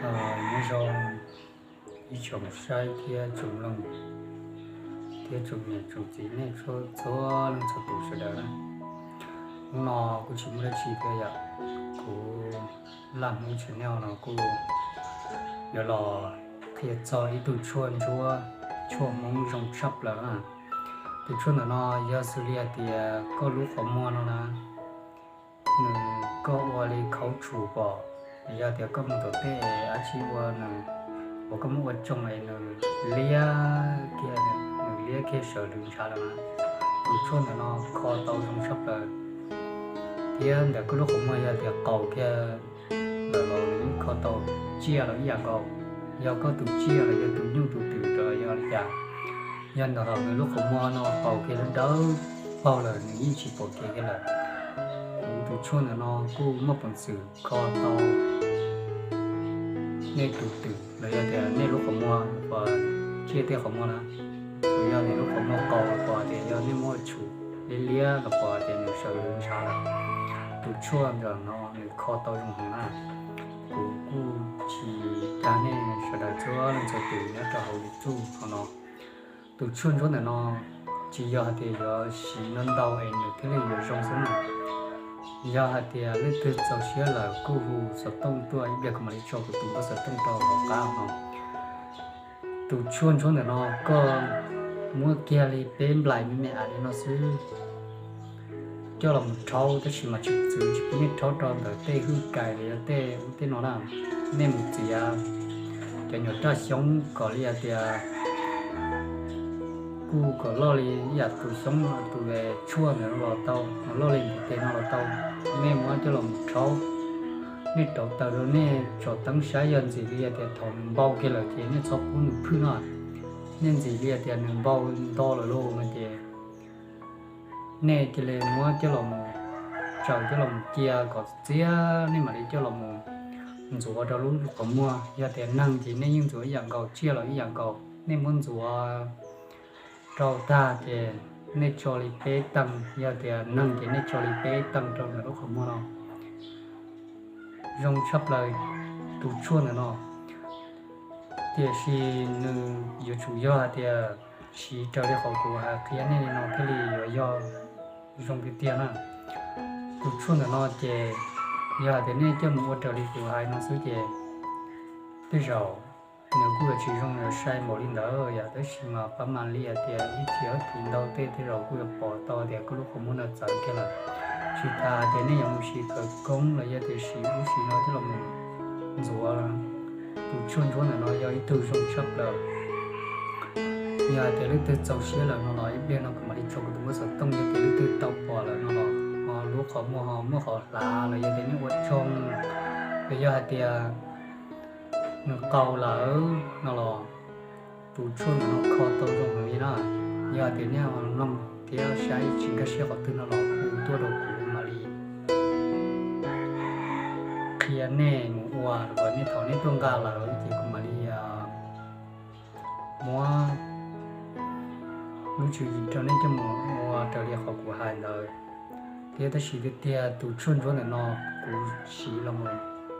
Nyob zoo ib tsoom saib thiab tsoom mloog thiab tsoom niam tsoom txiv nej txhua leej txhua tus sawv daws na. Hnub no kuj tsis muaj dab tsi thiab yom, kuv Laj Hmoob channel no kuj yuav los qhia txog ib tug tshuaj ntsuab, tshuaj Hmoob zoo tshaj plaws na. Tus tshuaj ntawm no yog xws li hais tias koj lub qhov muag no na, nws koj ua li khaub tshum pom, yog tias koj mus tom tej dab tsi ua nws, uas koj muab ua tsoo es nws liab kiag, nws liab kiag sawv lwv ntshav lawm na, tus tshuaj ntawm no kho tau zoo tshaj plaws. Thiab ntawm koj lub qhov muag yog tias qaus kiag lawm los nws yeej kho tau tsiaj los ib yam nkaus, yog koj tus tsiaj los yog tus nyuj tus twm los yog li cas. Yog ntawm hauv nws lub qhov muag no qaus kiag dawb paug lawm nws yeej tsis pom kev kiag lawm. Kuv tus tshuaj ntawm no kuj muaj peev xwm kho tau nej tus twm los yog tias nej lub qhov muag uas tsiaj tej qhov muag na, los yog nej lub qhov muag qaus los pom tias yog nej muab tshum liab liab los pom tias nws sawv lwv ntshav lawm. Tus tshuaj ntawm no nws kho tau zoo heev na. Kuv kuj tsis dag nej sawv daws txhua leej txhua tus nyob rau hauv YouTube hauv no. Tus tshuaj ntsuab ntawm no tsis yog hais tias yuav siv ntau ntau es nws thiaj li yuav zoo xwb na. Yog hais tias leej twg txaus siab lawm kuj hu xov tooj tuaj ib pliag kuv mam li tso kuv tus npawb xov tooj rau hauv qab no. Tus tshuaj ntsuab ntawm no koj muab kiag li peb nplais me me li no xwb, coj los mus rhaub, tab sis mas tsis txwv tsis pub nej rhaub rau ntawm tej hwj kais los yog tej ub tej no na. Nej mus txiav cov nyuag raj xyoob kom li hais tias kuj kom loj li ib yam tus xyoob tus tshuaj ntawm no los tau, loj li ntiv tes no los tau. Nej muab coj los mus rhaub, nej rauv taws rau nej tsom teeb saib, yog ntxim li hais tias thaum nws npau kiag lawm ces nej txhob pub nws phwj no. Nej ntxim li hais tias nws npau nto lawm lauj no ces nej cia li muab coj los mus tsaws coj los mus cia kom txias, nej mam li coj los mus ntxuav rau lub qhov muag. Yog tias neeg ces nej yeej ntxuav ib yam nkaus, tsiaj los ib yam nkaus, nej muab ntxuav rau tag ces nej tso li peb teeg, yog tias neeg ces nej tso li peb teeg rau ntawm lub qhov muag no. Zoo tshaj plaws tus tshuaj ntawm no, tiam sis nws yuav tsum yog hais tias siv raws li qhov kuv hais qhia nej li no thiaj li yuav yog zoo tiag tiag na. Tus tshuaj ntawm no ces yog hais tias nej coj mus ua raws li kuv hais no xwb ces tej zaum nws kuj yuav tsis zoo yuav sai npaum li ntawd yom, tab sis mas pab mam li hais tias ib thim ob thim ntau tej tej zaum kuj yuav pom tau tias koj lub qhov muag no txawv kiag lawm. Tsis tas hais tias nej yuav mus siv khawv koob los yog tias siv ub siv no coj los mus ntxuav. Tus tshuaj ntsuab ntawm no yog ib tug zoo tshaj plaws. Yog hais tias leej twg txaus siab lawm no los ib pliag no kuv mam li tso kuv tus npawb xov tooj, yog tias leej twg tau pom lawm no los ho lub qhov muag ho muaj qhov hlav los yog tias nej ua tsoo, los yog hais tias nws qaug lawm no los tus tshuaj ntawm no kho tau zoo heev li na. Yog tias nej mloog thiab saib tsis nkag siab qhov twg no los hu tuaj rau kuv mam li qhia nej mus ua, los nej thaum nej tuaj nqa lawm ces kuv mam li muab lub tswv yim rau nej coj mus ua raws li qhov kuv hais ntawd. Thiab tab sis tiag tiag tus tshuaj ntsuab ntawm no kuv siv los,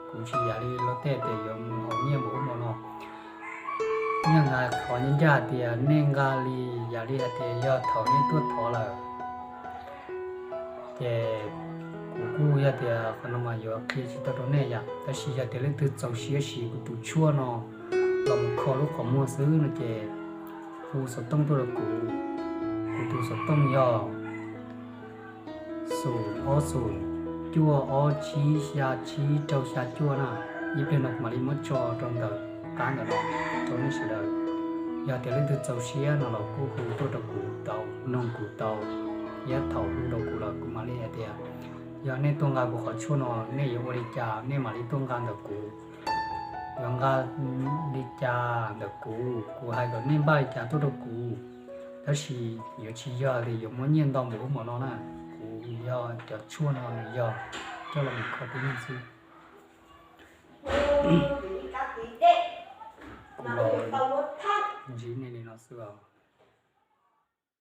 kuv tsis yam li luag tej tias yuav mus haus nyiaj npaum ub npaum no. Yeej hais qhov ncaj ncaj hais tias nej nqa li yam li hais tias yog thaum nej tuaj thov lawm ces kuv kuj yog tias qhov no mas yuav qhia tsis tau rau nej yom, tab sis yog tias leej twg txaus siab siv kuv tus tshuaj no los mus kho lub qhov muag xwb no ces hu xov tooj tuaj rau kuv. Kuv tus xov tooj yog xum ob xum cuaj ob tsib xya tsib rau xya cuaj na. Ib pliag no kuv mam li muab tso rau ntawm qab ntawm no rau nej sawv daws. Yog tias leej twg txaus siab no los kuj hu tuaj rau kuv tau, noog kuv tau, thiab thaum hu rau kuv los kuv mam li hais tias yog nej tuaj nqa kuv qhov tshuaj no nej yuav ua li cas nej mam li tuaj nqa ntawm kuv. Yuav nqa li cas ntawm kuv, kuv hais kom nej npaj li cas tuaj rau kuv, tab sis yuav tsis yog tias yuav muab nyiaj ntau npaum ub npaum no na. Kuv yog cov tshuaj no nws yog coj los mus kho tib neeg xwb. Kuv los ntsib nej li no xwb os.